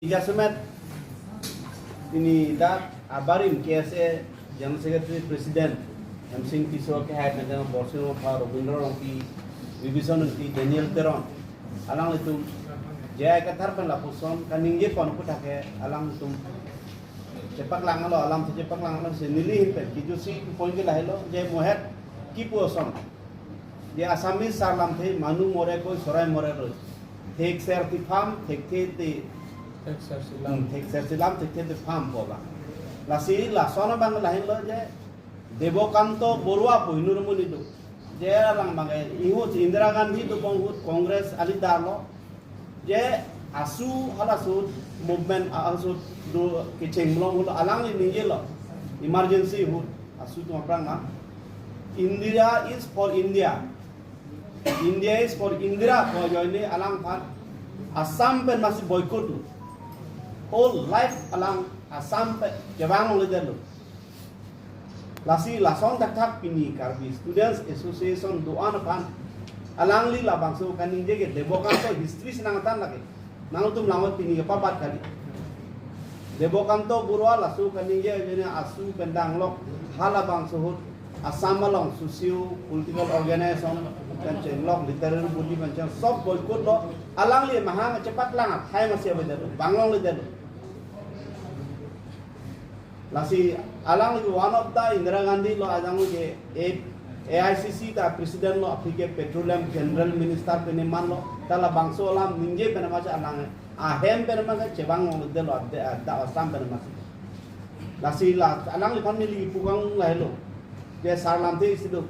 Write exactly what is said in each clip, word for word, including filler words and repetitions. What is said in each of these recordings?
Jasemet ini dak abarim K S A General Secretary President Hemsing Tisso kehai, Borsing Rongphar, Robindro Rongpi, Bibison Engti, Daniel Teron, alanglitum J I Kathar pen lapuson kaningje pon aphuthak ke alanglitum chepaklanglo, alam chepaklanglo si neli hin pen kijutsi point ke lahelo je mohet kipu ason. Je Assamese sarlamthe manu more koi, sorai more roi. Thekser ti pham, thekthe ti Thekser silam. Hmm, thekser silam, thekthe ti pham pu abang. Lasi lason abang lahenlo je Debokanto Borua pu inut amonit do. Je alang abang ihut Indira Gandhi dobom ahut Congress a-leader lo. Je ASU halaso movement, a-, ASU do kecheng mlong ahut alangli ningjelo. Emergency ahut ASU atum aphrang ma. India is for India. India is for Indira pu ajoine alangphan Assam pen masi boycott lo. Whole life alang Assam pen kevang longledetlo. Lasi lason thakthak pini Karbi Students Association do-an aphan alangli labangso kaningje ke Debokanto history si nangthan lake. Nangtum langwat pini kepabat kali. Debokanto Borua laso kaningje ajoine ASU pen danglok halabangso ahut Assam along socio political organization pen chenglok, literary body pen cheng sob boycott lo, alangli mahang chepaklang athai masi avedetlo, vang longledetlo. Lasi alangli one of the Indira Gandhi lo ajang ke A-, A I C C ta president lo, aphi ke petroleum general minister pen eman lo, ta labangso alam ningje pen masi alang ahem pen masi chevang longledetlo, ade, ada Assam pen masi. Lasi la alangliphan neli pukang lahelo. Je sarlamthe isi do.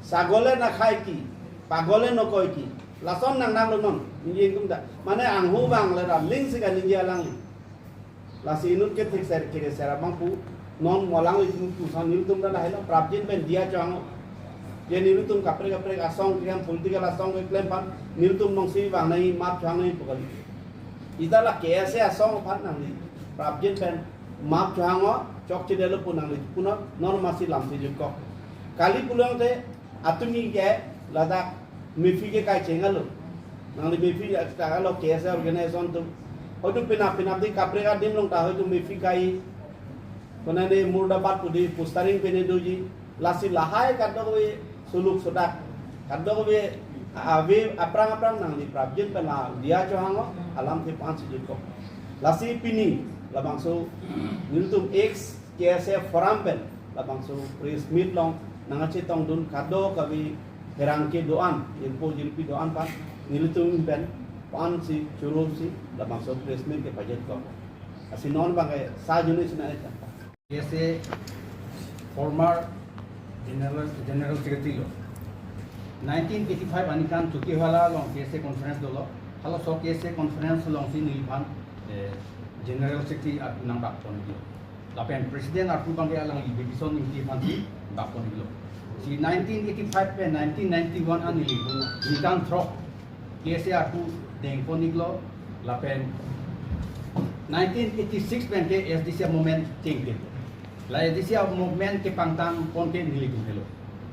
Sagole na khai ki, pagole no koi ki. Lason nang nang lo non. Ningje ingtum ta. Mane anghu vang le ra ling si kaningje alangli. Lasi inut ke thekser kere sera mangpu non mo alanglitum tu san nelitum ta lahelo prapjin pen diya chohang. Je nelitum kaprek kaprek asong keklem, political asong keklem aphan nelitum nongsi vang nangji, map chohang nangji pu kali. Ita la K S A asong aphan nangli prapjin pen map chohang o, chokchedetlo pu nangli punon, non masi lamthe jutkok. Kali pulote atumi ke ladak mephi ke kai chengalo. Nangli mephi chengalo K S A organization atum. Hoitu penap penap di kaprek adim along ta hoitu mephi kai. Konane Murdabad pu di postering pine doji. Lasi lahai kadokave suluk sudak, kadokave ave aphrang aphrang nangli prapjin pen la diya chohang o, alamthe pu-an si jutkok. Lasi pini labangso nelitum ex K S A forum pen labangso press meet along nangkachetongdun kadokave pherangke do-an, jirpo jirpi do-an aphan nelitum pen pu-an si choro si labangso press meet ke pajetkok. Lasi non abang ke sa juni sina eta. K S A former General, General Secretary lo. Nineteen eighty-five aningkan Chokihola along K S A conference dolo. Halaso K S A conference alongsi neliphan, eh, General Secretary arpu nangbak pon iklo. Lapen President arpu abangke alangli Bibison Engti aphansi bak pon iklo. Si nineteen eighty-five pen nineteen ninety-one an neli ningkan throk K S A arpu deng pon iklo, lapen nineteen eighty-six pen ke A S D C movement chengpilo. La A S D C movement kepangtang pon ke nelitum helo.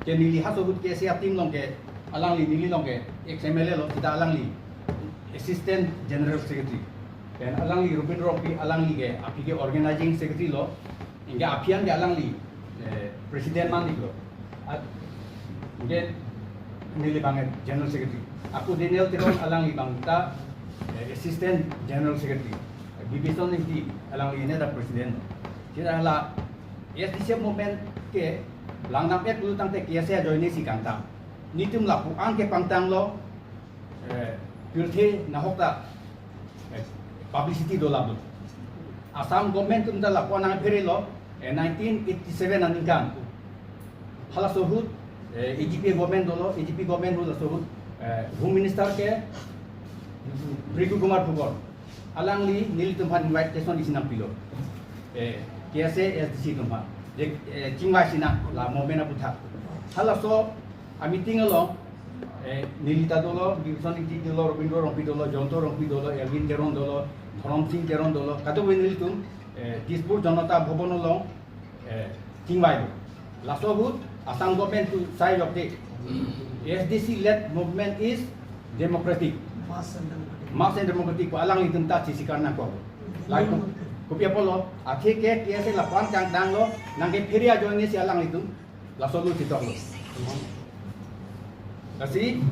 Ke neli halaso ahut K S A team along ke alangli neli along ke ex M L A lo, seta alangli Assistant General Secretary. Pen alangli Robindro Rongpi alangli ke aphi ke organizing secretary lo. Anke aphi an ke alangli, eh, president man iklo. At, anke neli abang, eh, general secretary. Ako Daniel Teron alangli abang ta, eh, assistant general secretary. Bibison Engti alangli ne ta president. Seta la A S D C movement ke langdam-et pulo tangte K S A ajoine si kangtang. Nelitum lapu-an kepangtanglo, eh, pirthe nahok ta, eh, publicity dolap lo. Assam government atum ta lapu-an nangpherelo, eh, nineteen eighty-seven aningkan. Halaso ahut, eh, A G P government dolo, A G P government ahut laso ahut, eh, Home Minister ke Bhrigu Kumar Phugor. Alangli nelitum aphan invitation isi nangpilo. Eh, K S A A S D C atum aphan. Je, eh, chingvai sinang la movement aputhak. Halaso a-meeting along, eh, neli ta dolo, Bibison Engti dolo, Robindro Rongpi dolo, Jayanta Rongpi dolo, Elwin Teron dolo, Dhorom Sing Teron dolo, kadokave nelitum, eh, Dispur Janata Bhavan along, eh, chingvailo. Laso ahut Assam government atum sai jokte, A S D C led movement is democratic. Mass and democratic. Mass and democratic pu alanglitum ta chisi karna ko. Like, kopi apotlo, athe ke K S A lapu-an kangtanglo, nangkephere ajoine si alanglitum laso lo chitoklo. Lasi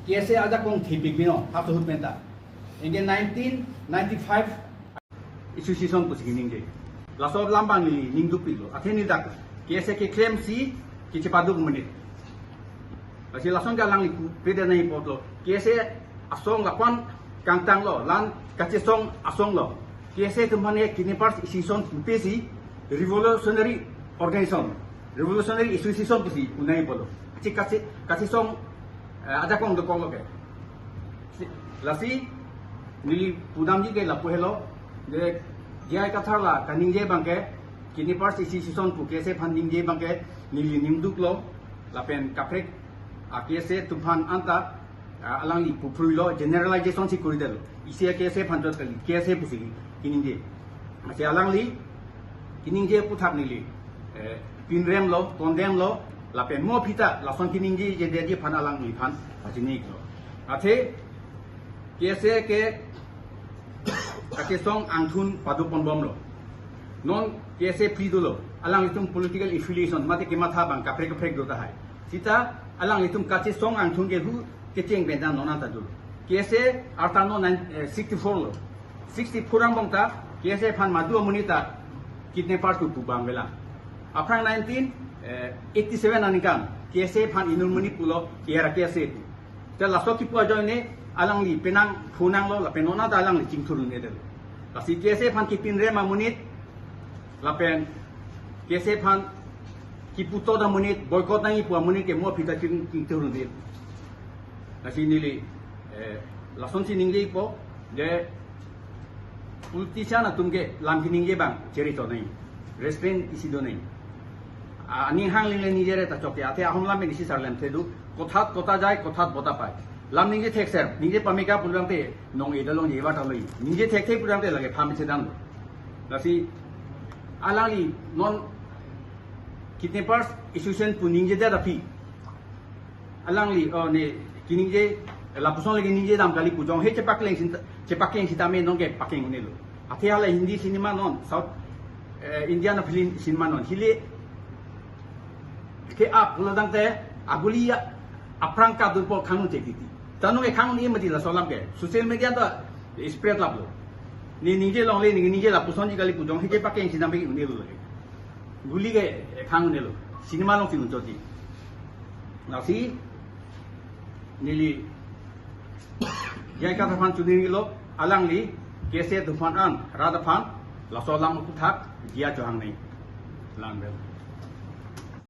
K S A ajakong thepik bino, hap ahut penta. Anke nineteen ninety-five Association pusi kiningje. Laso alam abang neli ningdukpiklo. Athe neli dak K S A keklem si kechepaduk amonit. Lasi lason ke alangli pu pede nai apotlo. K S A asong lapu-an kangtanglo, la-an kachesong asonglo. K S A atum aphan ke Kidnappers Association pupe si revolutionary organization, revolutionary association pusi pu nai apotlo. Kache, kache, kachesong, eh, ajakong dokoklo ke. Si, lasi neli pudamji ke lapu helo, je J I Kathar la kaningje abang ke, Kidnappers Association pu K S A aphan ningje abang ke, neli ningduklo, lapen kaprek a K S A atum aphan anta, a, alangli puphruilo, generalization si koridetlo. Isi a K S A aphan chot kali, K S A pusi kiningje. Lasi alangli kiningje aputhak neli, eh, pinremlo, condemn lo, lapen mo aphi ta lason kiningjeje detji aphan alangliphan pachini-iklo. Athe K S A ke kachesong angthun padoponbomlo. Non K S A phli dolo, alanglitum political affiliation mate kematha abang kaprek kaprek do tahai. Sita alanglitum kachesong angthun ke hu kecheng pen ta non anta dolo. K S A arta non nine, eh, sixty-four lo. Sixty-four angbong ta K S A aphan madu amonit ta kidnapper tu pu abang avelang. Aphrang nineteen, eh, eighty-seven aningkan K S A aphan inut amonit pulo, era K S A pu. Te laso kipu ajoine alangli penang phunanglo, lapen non anta alangli chingthur un-edetlo. Lasi K S A aphan kipinrem amonit, lapen K S A aphan kiputot amonit, boycott nangji pu amonit ke mo aphi ta ching, chingthur un-e. Lasi neli, eh, lasonsi ningjepo, je politician atum ke lam keningje abang cheritonang, restraint isi donang. A, aning hang lingle ningje re ta chokche, athe ahom lam isi sarlem thedu, kothat kota jai, kothat bota pai. Lam ningje thekser, ningje pameka pulang te nong-e dalongji, ewa ta lo-i. Ningje thekthe pulang te lake pham sedang. Lasi alangli non Kidnappers Association pu ningjedet aphi, alangli, oh, ne, kiningje, lapuson le kiningje dam kali pu jong he chepakleng sin, chepakeng sitame non ke pakeng un-elo. Athe hala Hindi cinema non, South, eh, Indian film cinema non, hile ke ap pulo tangte aguli ya aphrang kadunpo khang un-e titi. Tanu ke khang un-e mati laso alam ke. Social media ta spread laplo. Ne ningje longle, ne ningje lapusonji kali pu jong he chepakeng sitame un-elo lake. Guli ke khang un-elo. Cinema alongsi un-e chotji. Lasi neli J I Kathar aphan choningri lo, alangli K S A atum aphan an, rat aphan laso alam aputhak diya chohang nai. Lang bel.